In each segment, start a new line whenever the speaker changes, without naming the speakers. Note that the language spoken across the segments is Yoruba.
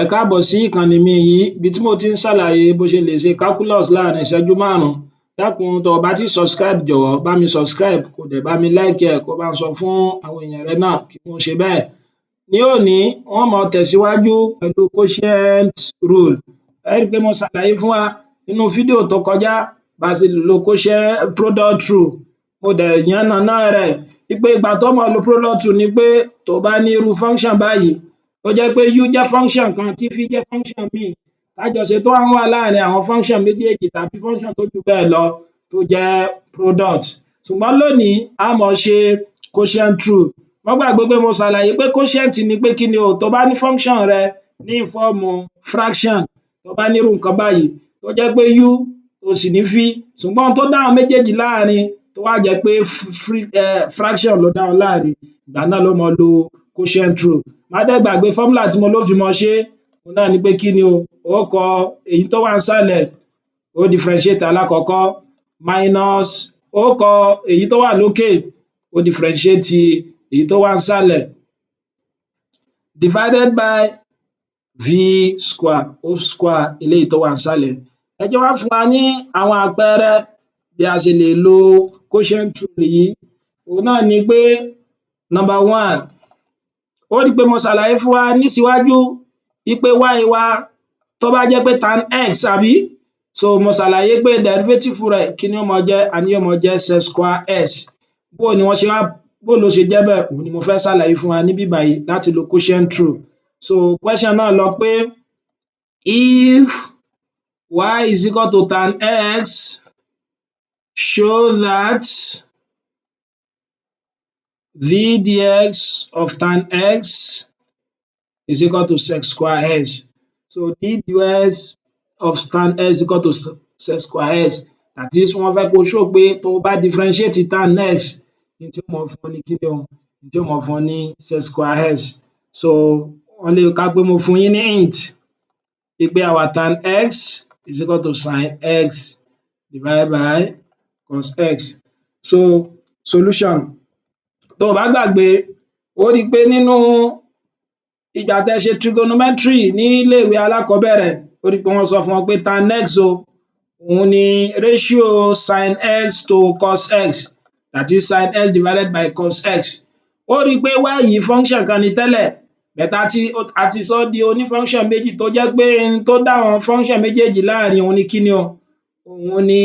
Ẹ káàbọ̀ sí ìkànnì mi yìí, ibi tí mo ti ń ṣàlàyé bó ṣe lè ṣe calculus láàrin ìṣẹ́jú 5. Dákun, tó o bá tíì subscribe, jọ̀wọ́ bá mi subscribe, kó dẹ̀ bá mi like ẹ̀, kó bá ń sọ fún àwọn èèyàn rẹ náà kí wọ́n ṣe bẹ́ẹ̀. Ní òní, n ó máa tẹ̀síwájú pẹ̀lú quotient rule. Ẹ rí pé mo ṣàlàyé fún wa nínú fídíò tó kọjá bá ṣe lè lo quotient product rule. Mo dẹ̀ yànnàná rẹ̀ wí pé ìgbà tó máa lo product rule ni pé tó bá ní irú function báyìí, tó jẹ́ pé u jẹ́ function kan tí v jẹ́ function míì, tájọṣe tó wá wà láàrin àwọn function méjèèjì tàbí function tó jù bẹ́ẹ̀ lọ tó jẹ́ product. Ṣùgbọ́n lónìí, á máa ṣe quotient rule. Má gbàgbé pé mo ṣàlàyé pé quotient ni pé kí ni o? Tó bá ní function rẹ ní form fraction, tó bá ní irú nǹkan báyìí tó jẹ́ pé u, o sì ní v, ṣùgbọ́n ohun tó dá àwọn méjèèjì láàrin tó wá jẹ́ pé fraction ló dá wọn láàrin, ìgbà náà ló máa lo quotient rule. Má dẹ̀ gbàgbé formula tí mo ló fi máa ṣe é. Òhun náà ni pé kí ni o? Ó kọ èyí tó wà nísàlẹ̀, ó differentiate alákọ̀ọ́kọ́, minus ó kọ èyí tó wà lókè, ó differentiate èyí tó wà nísàlẹ̀, divided by v square, ó square eléyìí tó wà nísàlẹ̀. Ẹ jẹ́ wá fún wa ní àwọn àpẹẹrẹ bí a ṣe lè lo quotient rule yìí. Òhun náà ni pé number one, ó rí pé mo ṣàlàyé fún wa nísíwájú wí pé y wa, tó bá jẹ́ pé tan x, àbí? So mo ṣàlàyé pé derivative rẹ̀, kí ni ó máa jẹ́? A ní yóò máa jẹ́ sec square x. Bó ni wọ́n ṣe wá, bó ló ṣe jẹ́ bẹ́ẹ̀? Òhun ni mo fẹ́ ṣàlàyé fún wa níbí bàyìí láti lo quotient rule. So question náà lọ pé if y is equal to tan x, show that d dx of tan x is equal to sec square x. So d dx of tan x equal to sec square x, that is, wọ́n fẹ́ kó show pé tó o bá differentiate tan x, n tí ó máa fún ọ ní kíni o? N tí ó máa fún ọ ní sec square x. So wọ́n lè ká pé mo fún yín ní hint wí pé our tan x is equal to sin x divided by cos x. So solution, tó o bá gbàgbé, ó rí i pé nínú ìgbà tẹ́ ṣe trigonometry ní ilé ìwé alákọ̀ọ́bẹ̀rẹ̀, ó rí i pé wọ́n sọ fún ọ pé tan x o, òun ni ratio sin x to cos x, that is, sin x divided by cos x. Ó rí i pé y yìí, function kan ni tẹ́lẹ̀, but a ti sọ́ di oní function méjì, tó jẹ́ pé n tó dá àwọn function méjèèjì láàrin, òun ni kíni o? Òun ni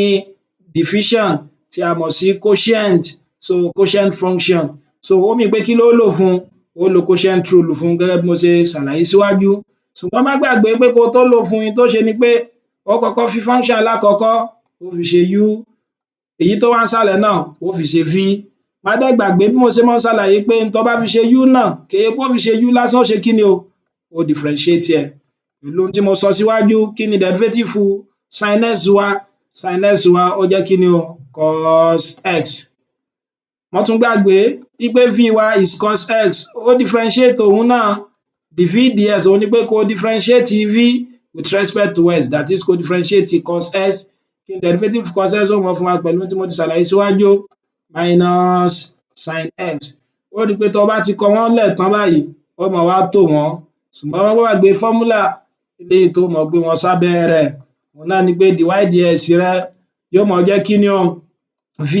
division tí a mọ̀ sí quotient. So quotient function. So ó mean pé kí ló lò fún? Ó lo quotient rule fún, gẹ́gẹ́ bí mo ṣe ṣàlàyé síwájú. Ṣùgbọ́n má gbàgbé pé kó tó lò fún, n tó ṣe ni pé ó kọ́kọ́ fi function alákọ̀ọ́kọ́, ó fi ṣe u, èyí tó wà nísàlẹ̀ náà, ó fi ṣe v. Má dẹ̀ gbàgbé bí mo ṣe máa ń ṣàlàyé pé n tó bá fi ṣe u náà, kì í ṣe pé ó fi ṣe u lásán, ó ṣe kí ni o? Ó differentiate ẹ̀ pẹ̀lú ohun tí mo sọ síwájú. Kí ni derivative sin x wa? Sin x wa, ó jẹ́ kí ni o? Cos x. Má tún gbàgbé wípé v wa is cos x. Ó differentiate òun náà. Dv dx, òun ni pé kó differentiate v with respect to x, that is, kó differentiate cos x. Kí ni derivative cos x ó máa fún wa pẹ̀lú tí mo ti ṣàlàyé síwájú? Minus sin x. Ó rí i pé tó bá ti kọ wọ́n lẹ̀ tán báyìí, ó máa wá tò wọ́n. Ṣùgbọ́n má gbàgbé formula eléyìí tó máa gbé wọn sábẹ́ rẹ̀. Òun náà ni pé dy dx rẹ yóò máa jẹ́ kí ni o? V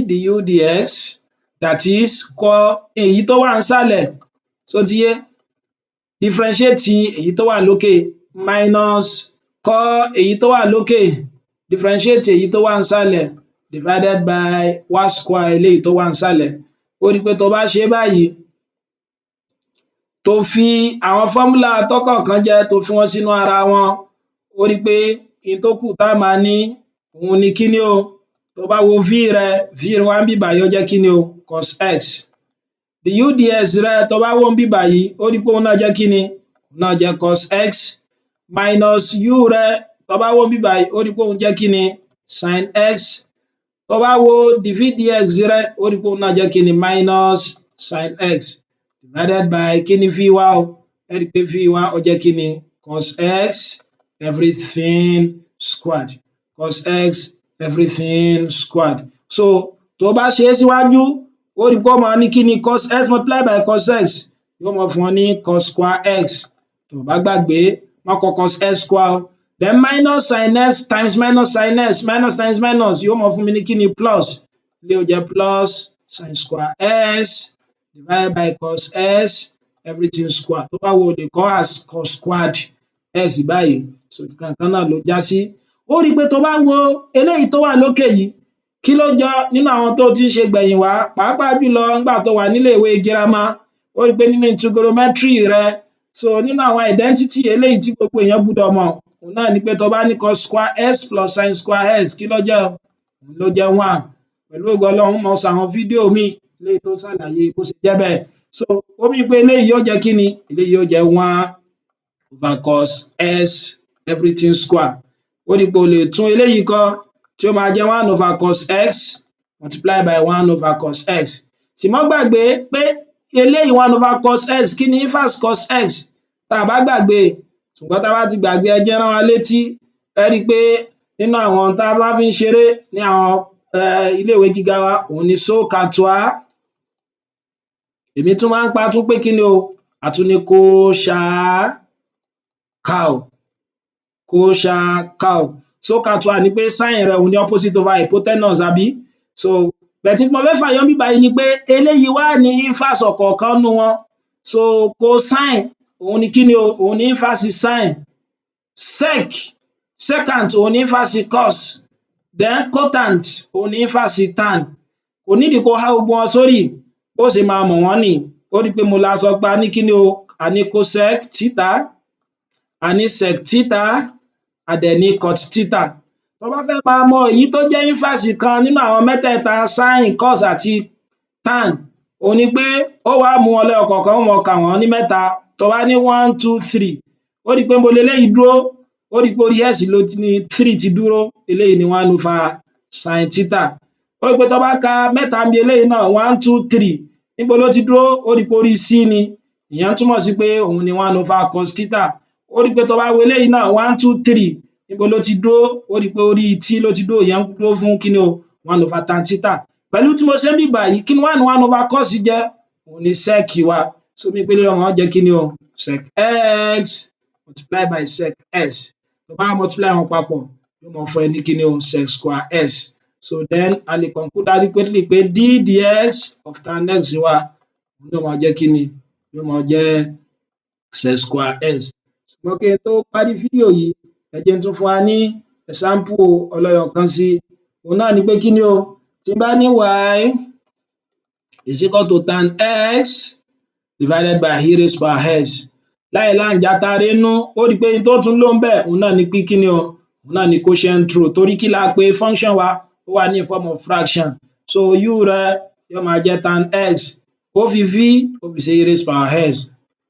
du dx, that is, kọ èyí tó wà nísàlẹ̀, ṣó ti yé? Differentiate èyí tó wà lókè, minus kọ èyí tó wà lókè, differentiate èyí tó wà nísàlẹ̀, divided by wá square eléyìí tó wà nísàlẹ̀. Ó rí pé tó bá ṣe báyìí, tó fi àwọn formula tọ́kọ̀ọ̀kan jẹ́, tó fi wọ́n sínú ara wọn, ó rí pé n tó kù tá máa ní, òun ni kíní o? Tó bá wo v rẹ, v wa níbí bàyìí, ó jẹ́ kíni o? Cos x. Du dx rẹ, tó bá wò níbí bàyìí, ó rí pé òun náà jẹ́ kíni? Òun náà jẹ́ cos x. Minus u rẹ, tó bá wò níbí bàyìí, ó rí pé òun jẹ́ kíni? Sin x. Tó bá wo dv dx rẹ, ó rí pé òun náà jẹ́ kíni? Minus sin x, divided by kíni v wa o? Ẹ rí pé v wa, ó jẹ́ kíni? Cos x everything squared, cos x everything squared. So tó bá ṣe é síwájú, ó rí pé ó máa ní kíni? Cos x multiply by cos x yóò máa fún ọ ní cos square x. Tó o bá gbàgbé, má kọ cos x square o. Then minus sin x times minus sin x, minus times minus yóò máa fún mi ní kíni? Plus. Eléyìí ó jẹ́ plus sin square x divided by cos x everything square. Tó bá wù ọ́, o lè kọ́ as cos squared x báyìí. So nǹkan kan náà ló já sí. Ó rí i pé tó bá wo eléyìí tó wà lókè yìí, kí ló jọ nínú àwọn tó ti ń ṣe gbẹ̀yìn wá, pàápàá jùlọ nígbà tó wà nílé ìwé girama? Ó rí i pé nínú trigonometry rẹ, so nínú àwọn identity eléyìí tí gbogbo èèyàn gbudọ̀ mọ̀, òun náà ni pé tó bá ní cos square x plus sin square x, kí ló jẹ́ o? Òun ló jẹ́ one. Pẹ̀lú ògo Ọlọ́run, ń máa ṣe àwọn fídíò míì léyìí tó ṣàlàyé bó ṣe jẹ́ bẹ́ẹ̀. So ó mean pé eléyìí yóò jẹ́ kí ni? Eléyìí yóò jẹ́ one over cos x everything square. Ó rí i pé o lè tún eléyìí kọ tí ó máa jẹ́ one over cos x multiply by one over cos x. Sì má gbàgbé pé eléyìí, one over cos x, kí ni inverse cos x? Tá a bá gbàgbé, ṣùgbọ́n tá bá ti gbàgbé, ẹ jẹ́ rán wa létí. Ẹ rí i pé nínú àwọn tá bá fi ń ṣeré ní àwọn ilé ìwé gíga wa, òun ni SOHCAHTOA. Èmi tún máa ń pa tún pé kí ni o, a tún ní COSHCOW, COSHCOW. SOHCAHTOA ni pé sin rẹ̀, òun ni opposite over hypotenuse, àbí? So but tí mo fẹ́ fàyọ níbí báyìí ni pé eléyìí wá ní inverse ọ̀kọ̀ọ̀kan nínú wọn. So cosine, òun ni kí ni o? Òun ni inverse sin. Sec, secant, òun ni inverse cos. Then cotant, òun ni inverse tan. Kò nídìí kó há gbogbo wọn sórí. Bó ṣe máa mọ̀ wọ́n nìí. Ó rí pé mo la sọ pé a ní kí ni o? A ní cosec theta, a ní sec theta, a dẹ̀ ní cot theta. Tó bá fẹ́ máa mọ èyí tó jẹ́ inverse kan nínú àwọn mẹ́tẹ̀ẹ̀ta, sin, cos àti tan, òun ni pé ó wá mú wọn lẹ́yọ kọ̀ọ̀kan, ó máa kà wọ́n ní mẹ́ta. Tó bá ní one, two, three, ó rí pé níbo leléyìí dúró? Ó rí pé orí x ló ní three ti dúró. Eléyìí ni one over sin theta. Ó rí pé tó bá ka mẹ́ta níbi eléyìí náà, one, two, three, níbo ló ti dúró? Ó rí pé orí c ni. Ìyẹn túmọ̀ sí pé òun ni one over cos theta. Ó rí pé tó bá wo eléyìí náà, one, two, three, níbo ló ti dúró? Ó rí pé orí t ló ti dúró. Ìyẹn dúró fún kíni o? One over tan theta. Pẹ̀lú tí mo ṣe níbí báyìí, kí ni one one over cos jẹ́? Òun ni sec wa. So ó mean pé eléyìí ó máa jẹ́ kíni o? Sec x multiply by sec x. Tó bá multiply wọn papọ̀, yóò máa fún ẹ ní kíni o? Sec square x. So then a lè conclude adequately pé d dx of tan x wa, òun náà máa jẹ́ kíni? Yóò máa jẹ́ sec square x. Ṣùgbọ́n kí n tó parí fídíò yìí, ẹ jẹ́ n tún fún wa ní example ẹlẹ́yọ kan sí. Òun náà ni pé kíni o? Tí n bá ní y is equal to tan x divided by e raised power x, láì láǹjátare nínú, ó rí i pé n tó tún lò ńbẹ̀, òun náà ni pé kíni o? Òun náà ni quotient rule. Torí kí la pè function wa? Ó wà ní form of fraction. So u rẹ yóò máa jẹ́ tan x. Ó fi v, ó fi ṣe e raised power x.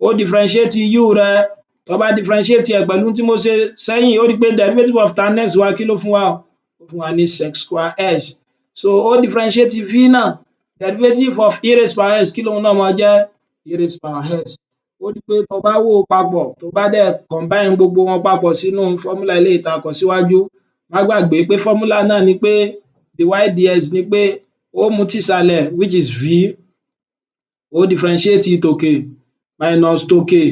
Ó differentiate u rẹ. Tó bá differentiate ẹ̀ pẹ̀lú tí mo ṣe sẹ́yìn, ó rí i pé derivative of tan x wa, kí ló fún wa? Ó fún wa ní sec square x. So ó differentiate v náà. Derivative of e raised power x, kí lòun náà máa jẹ́? E raised power x. Ó rí i pé tó bá wò ó papọ̀, tó bá dẹ̀ combine gbogbo wọn papọ̀ sínú formula eléyìí tá a kọ síwájú, má gbàgbé pé formula náà ni pé dy dx ni pé ó mú tìsàlẹ̀, which is v, ó differentiate tòkè minus tòkè,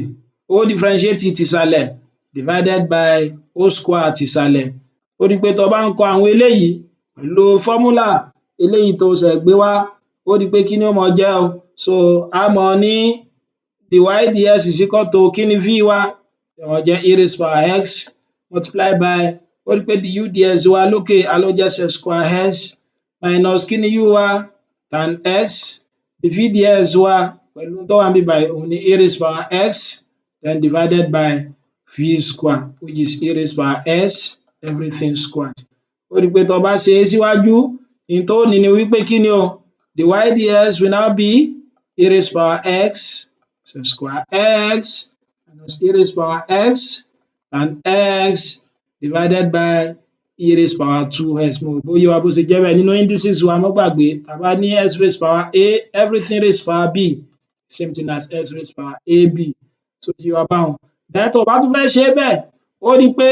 ó differentiate tìsàlẹ̀ divided by ó square tìsàlẹ̀. Ó rí i pé tó bá ń kọ àwọn eléyìí pẹ̀lú formula eléyìí tó ṣẹ̀ gbé wá, ó rí i pé kí ni ó máa jẹ́ o? So á máa ní dy dx is equal to kí ni v wa? Yóò máa jẹ́ e raised power x multiply by, ó rí i pé du dx wa lókè, a ló jẹ́ sec square x minus kí ni u wa? Tan x. Dv dx wa pẹ̀lú tó wà níbí báyìí, òun ni e raised power x, then divided by v square, which is e raised power x everything squared. Ó rí i pé tó bá ṣe é síwájú, n tó ní ni wípé kí ni o? Dy dx will now be e raised power x sec square x minus e raised power x and x divided by e raised power two x. Mo rò pé ó yé wa bó ṣe jẹ́ bẹ́ẹ̀. Nínú indices wa, má gbàgbé, tá bá ní x raised power a everything raised power b, same thing as x raised power ab. Ṣó ti yé wa báhun? Then tó o bá tún fẹ́ ṣe é bẹ́ẹ̀, ó rí i pé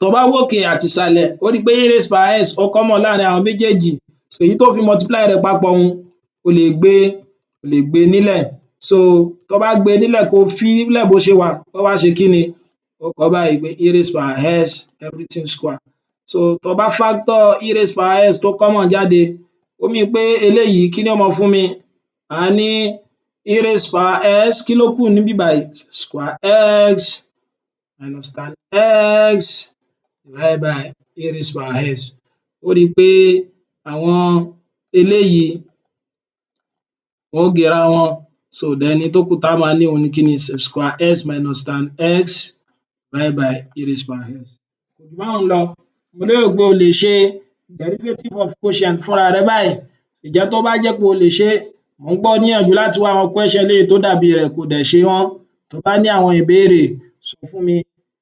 tó bá wòkè àti ìsàlẹ̀, ó rí i pé e raised power x, ó common láàrin àwọn méjèèjì. So èyí tó fi multiply rẹ̀ papọ̀ un, o lè gbé nílẹ̀. So tó bá gbé nílẹ̀, kó fílẹ̀ bó ṣe wà, ó wá ṣe kí ni? Ó kọ báyìí pé e raised power x everything square. So tó bá factor e raised power x tó common jáde, ó mean pé eléyìí, kí ni ó máa fún mi? Màá ní e raised power x. Kí ló kù níbí báyìí? Square x minus tan x divided by e raised power x. Ó rí pé àwọn eléyìí, wọ́n ó géra wọn. So then, n tó kù tá máa ní òhun ni kí ni? Square x minus tan x divided by e raised power x. Kò jù báhun lọ. Mo lérò pé o lè ṣe derivative of quotient fúnra rẹ báyìí. Ǹjẹ́ tó bá jẹ́ pé o lè ṣe é, mò ń gbà ọ́ níyànjú láti wá àwọn question eléyìí tó dàbí rẹ̀, kó dẹ̀ ṣe wọ́n. Tó bá ní àwọn ìbéèrè, sọ fún mi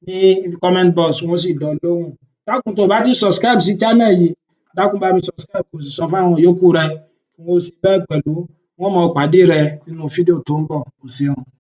ní comment box, n ó sì dá ọ lóhùn. Dákun, tó o bá tíì subscribe sí channel yìí, dákun, bá mi subscribe, kó o sì sọ fún àwọn yòókù rẹ kí wọ́n ṣe bẹ́ẹ̀ pẹ̀lú. N ó máa pàdé rẹ nínú fídíò tó ń bọ̀. O ṣeun.